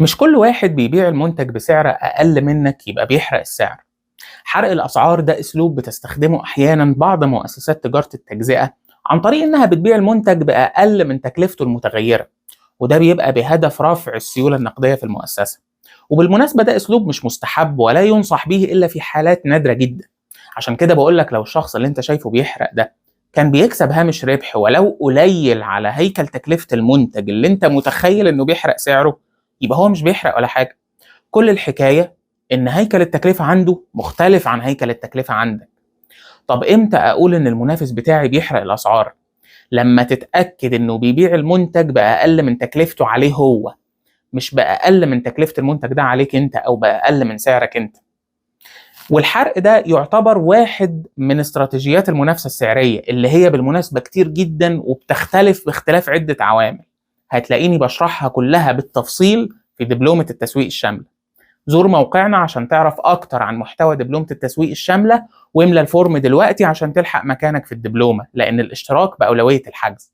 مش كل واحد بيبيع المنتج بسعر أقل منك يبقى بيحرق السعر. حرق الأسعار ده أسلوب بتستخدمه أحيانا بعض مؤسسات تجارة التجزئة عن طريق إنها بتبيع المنتج بأقل من تكلفته المتغيرة، وده بيبقى بهدف رفع السيولة النقدية في المؤسسة. وبالمناسبة ده أسلوب مش مستحب ولا ينصح به إلا في حالات نادرة جدا. عشان كده بقولك لو الشخص اللي انت شايفه بيحرق ده كان بيكسب هامش ربح ولو قليل على هيكل تكلفة المنتج اللي انت متخيل انه بيحرق سعره، يبقى هو مش بيحرق ولا حاجة. كل الحكاية ان هيكل التكلفة عنده مختلف عن هيكل التكلفة عندك. طب امتى اقول ان المنافس بتاعي بيحرق الاسعار؟ لما تتأكد انه بيبيع المنتج بأقل من تكلفته عليه هو، مش بأقل من تكلفة المنتج ده عليك انت او بأقل من سعرك انت. والحرق ده يعتبر واحد من استراتيجيات المنافسة السعرية اللي هي بالمناسبة كتير جدا وبتختلف باختلاف عدة عوامل، هتلاقيني بشرحها كلها بالتفصيل في دبلومة التسويق الشاملة. زور موقعنا عشان تعرف أكتر عن محتوى دبلومة التسويق الشاملة، واملى ال form دلوقتي عشان تلحق مكانك في الدبلومة، لأن الاشتراك بأولوية الحجز.